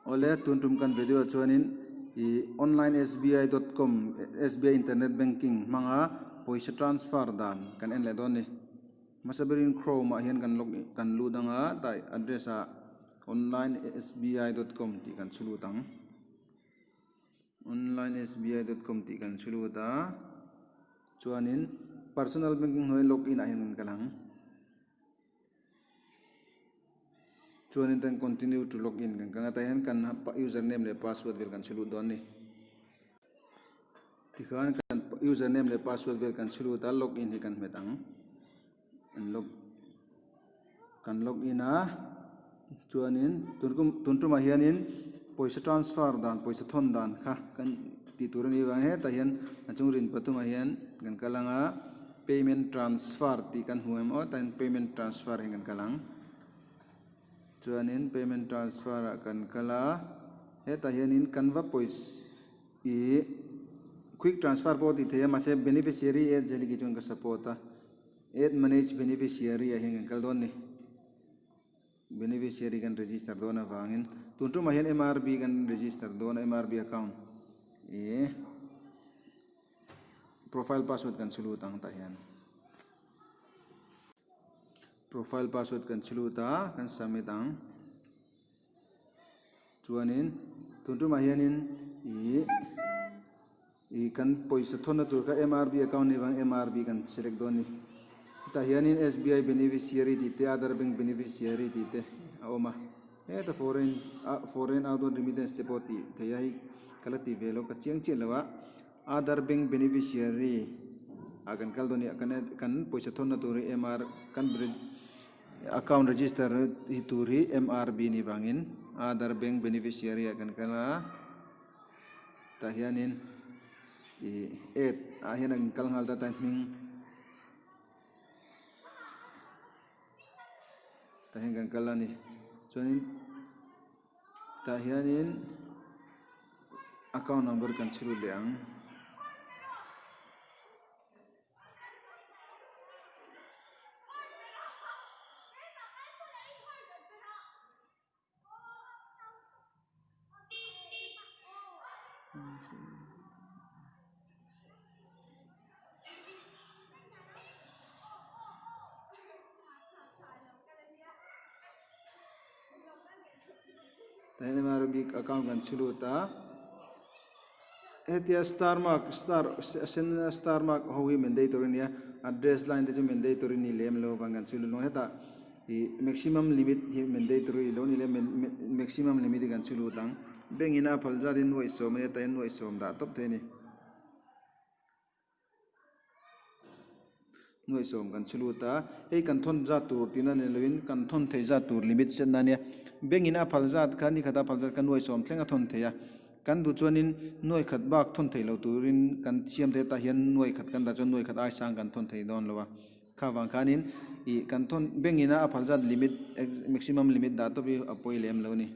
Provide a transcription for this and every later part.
Awle tun tum kan video chuanin ih online sbi dot com sbi internet banking hmanga pawisa transfer dan kan en leh dawn a ni. Hmasa berin chrome ah hian kan log kan lut anga tah address ah online sbi dot com tih kan chhu lut ang. Online sbi dot com tih kan chhu lut a chuanin personal banking hnuai log in ah hian kan kal ang. Chuanin tan continue to log in kan kal a tah hian kan user name leh password vel kan chhu lut dawn a ni. Tikhan kan user name leh password vel kan chhu lut a log in hi kan hmet ang. Kan log kan log in a chuanin tun kum tun tumah hianin pawisa transfer dan pawisa thawn dan kha kan tih tur a nih avang hetah hian a chung rin pathumah hian kan kal ang a. Payment transfer tih kan hmu em aw tah hian payment transfer hi kan kal ang chuanin payment transfer ah kan kal a hetah hianin kan va pawisa ih quick transfer pawh tih theih a mahse beneficiary add zel hi chuan ka support a add manage beneficiary ah hian kan kal dawn a ni beneficiary kan register dawn avangin tun tumah hian M_R_B kan register dawn a M_R_B account ih. Profile password kan chhu lut ang tah hian profile password kan chhu lut a kan submit ang chuanin tun tumah hianin ih ih kan pawisa thawnna tur kha M_R_B account anih vang M_R_B kan select dawn a ni hetah hianin S_B_I beneficiary tih te other bank beneficiary tih te a awm a heta foreign ah foreign outward remittance te pawh tih theih a hei ka la ti ve lo ka chiang chiah lo a. Other bank beneficiary ah kan kal dawn a ni kan pawisa thawnna tur hi MR kan account register hi tur hi M_R_B ni vangin other bank beneficiary ah kan kal a tah hianin ih add ah hian an kal nghal ta ta hming tah hian kan kal a ni chuanin. Tah hianin account number kan chhi lut leh ang. Tah hian arabic account kan chhi lut a hetia star mark star a sen a star mark ho hi mandatory a ni a address line te chu mandatory a ni lem lo vang kan chhi lut lo hetah ih maximum limit hi mandatory lo ni le maximum limit hi kan chhi lut ang bank in a phal zat hi nuaih sawm a nia tah hian nuaih sawm dah tawp thei a ni. Nuaihsawm kan chhu lut a, hei kan thawn zat tur tihna ni loin kan thawn theih zat tur limit set na ania. Bank in a phal zat kha ni khata phal zat kha nuaihsawm thleng a thawn thei a, kan duh chuanin nuaikhat bak thawn theih loh turin kan siam thei a tah hian nuaikhat kan dah chuan nuaikhat ai sang kan thawn thei dawn lo a, kha vang khanin ih kan thawn bank in a phal zat limit maximum limit dah tawp hi a pawi lem lo a ni.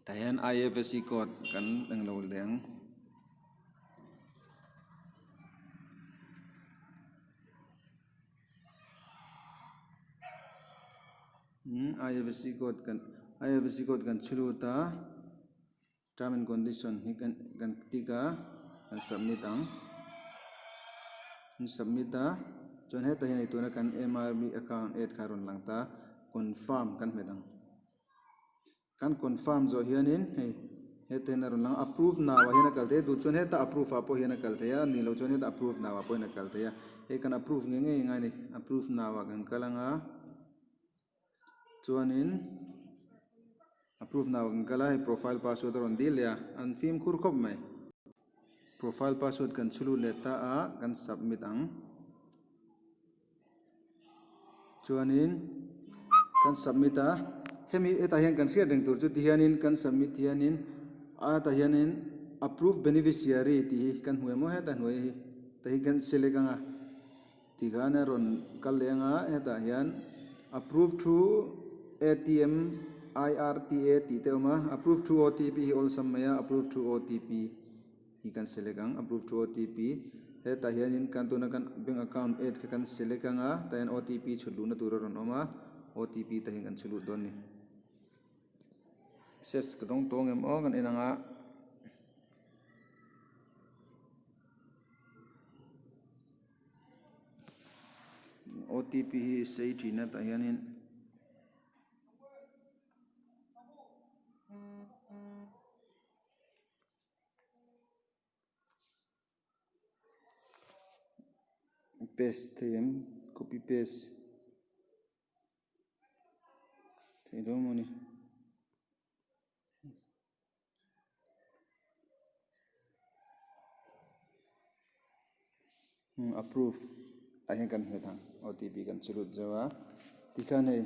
Tah hian I_F_S_C code kan englo leh ang. I_F_S_C code kan I_F_S_C code kan chhu lut a term and condition hi kan kan tick a kan submit ang kan submit a chuan hetah hian tuna kan M_R_B account add kha a rawn lang ta confirm kan hmet ang. Kan confirm zawh hianin hei heta hian a rawn lang a approve now ah hian a kal thei a duh chuan heta approve ah pawh hian a kal thei a ni loh chuan heta approve now ah pawh hian a kal thei a hei kan approve ngei ngei ngai a ni approve now ah kan kal ang a chuanin approve now ah kan kal a hei profile password a rawn dil leh a an fimkhur khawp mai profile password kan chhu lut leh ta a kan submit ang. Chuanin kan submit a, hemi hetah hian kan hriat reng tur chu tihianin kan submit hianin a hetah hianin approve beneficiary tih hi kan hmu em aw hetah hnuai hi tah hi kan select ang a tikhan a rawn kal leh ang a hetah hian approve through A_T_M I_R_T_A tih te a awm a approve through O_T_P hi awlsam mai a approve through O_T_P. Hi kan select ang approve through OTP hetah hianin kan tuna kan bank account add kha kan select ang a tah hian OTP chhut luhna tur a rawn awm a OTP tah hian kan chhu lut dawn a ni. Message ka dawng tawng em aw kan en ang a. OTP hi sei thin a tah hianin. Paste thei em copy paste thei dawn maw ni. Approve ah hian kan hmet ang OTP kan chu lut zo a tikhan hei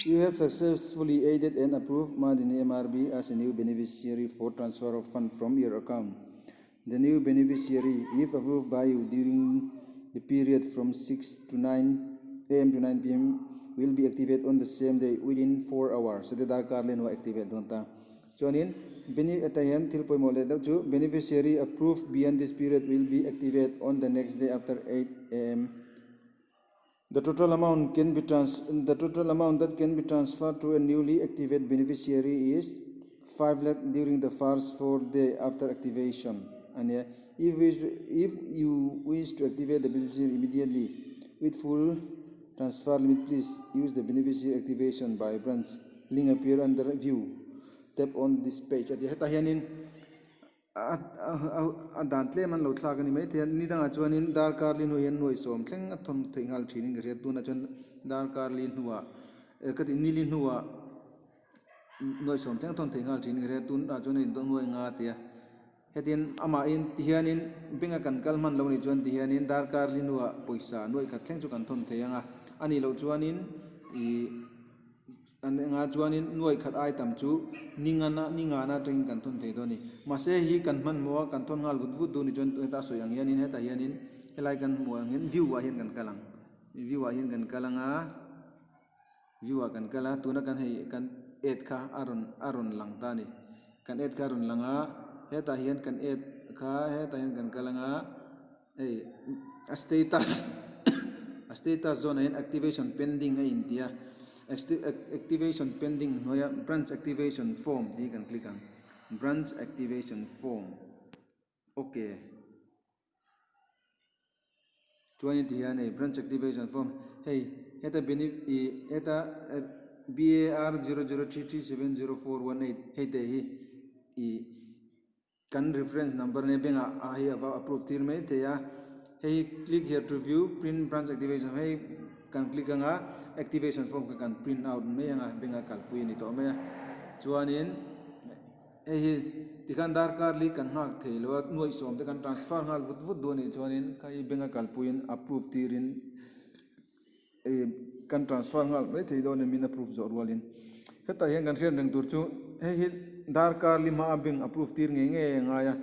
you have successfully added and approved Madini MRB as a new beneficiary for transfer of fund from your account the new beneficiary if approved by you during the period from 6 to 9 am to 9 pm will be activated on the same day within 4 hours chute darkar leh hnuah activate dawn ta. Chuanin bene hetah hian thil pawimawh leh deuh chu beneficiary approved beyond this period will be activate on the next day after 8 am. The total amount can be trans the total amount that can be transferred to a newly activate beneficiary is 5 lakh during the first 4 day after activation a nia. If wish if you wish to activate the beneficiary immediately with full transfer limit please use the beneficiary activation by branch Link appear under view tap on this page a ti a, hetah hianin a dan tlem an lo thlak a ni maithei a, ni dangah chuanin darkar li hnuah hian nuai sawm thleng a thawn theih nghal thinin ka hria, tunah chuan darkar li hnuah ka tih ni li hnuah nuai sawm thleng a thawn theih nghal thinin ka hria, tunah chuan hei nuai nga a ti a, hetin amahin ti hianin bank a kan kal hman lo nih chuan ti hianin darkar li hnuah pawisa nuai khat thleng chu kan thawn thei ang a, a nih loh chuanin ih. An engah chuanin nuai khat ai tam chu ni ngana ni ngana atangin kan thawn thei dawn a ni. Mahse hei hi kan hmanhmawh a, kan thawn nghal vut vut duh ni chuan heta sawi ang hianin hetah hianin helai kan hmuh ang hian view ah hian kan kal ang. View ah hian kan kal ang a, view ah kan kal a, tuna kan hei kan add kha a rawn a rawn lang ta a ni. Kan add kha a rawn lang a, hetah hian kan add kha hetah hian kan kal ang a hei a status a status zawnah hian activation pending a inti a activation pending hnuaia branch activation form tih hi kan click ang branch activation form ok chuanin ti hian hei branch activation form hei heta beni ih heta B_A_R 00337041 hei te hi ih. Kan reference number nia bank ah a hei ava approve tir mai thei a, hei hi click here to view print branch activation hei kan click anga activation form kha kan print out mai anga bank a kalpui a ni tawh mai a, chuanin hei hi tikhan darkar li kan nghak thei lo a nuaih sawm te kan transfer nghal vut vut duh a nih chuanin kha hi bank a kalpuiin approve tirin Ih kan transfer nghal mai thei dawn em in approve zawh rualin hetah hian kan hriat reng tur chu hei hi darkar li hmaa bank approve tir ngei ngei a ngai a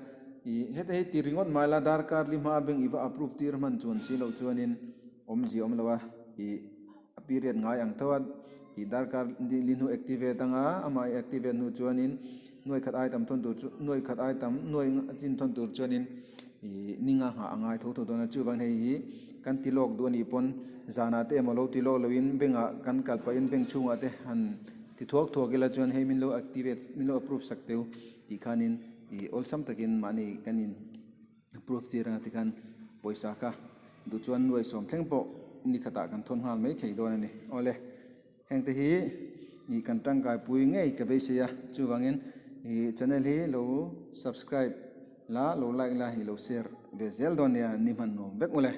ih heta hi ti ringawt mai la darkar li hmaa bank i va approve tir hman chuan si loh chuanin awmzia awm lo a ih a period ngai ang tho a ih darkar li hnu activate anga amah i activate hnu chuanin nuai khat ai tam thawn tur chu nuai khat ai tam nuai chin thawn tur chuanin. Ih ni nga nghah a ngai tho tho dawn a, chuvang hei hi kan ti lawk duh a nih pawn zanah te emaw lo ti lawk loin bank ah kan kal pahin bank chhungah te han ti thuak thuak ila chuan hei min lo activate min lo approve sak teu tih khanin ih awlsam takin mahni kan in approve tir anga tikhan pawisa kha duh chuan nuai sawm thleng pawh ni khatah kan thawn nghal mai thei dawn a ni. Awle. Hengte hi ih kan tangkaipui ngei ka beisei a, chuvangin ih channel hi lo subscribe la, lo like la, ih lo share ve zel dawn nia, ni hman nuam vek ule.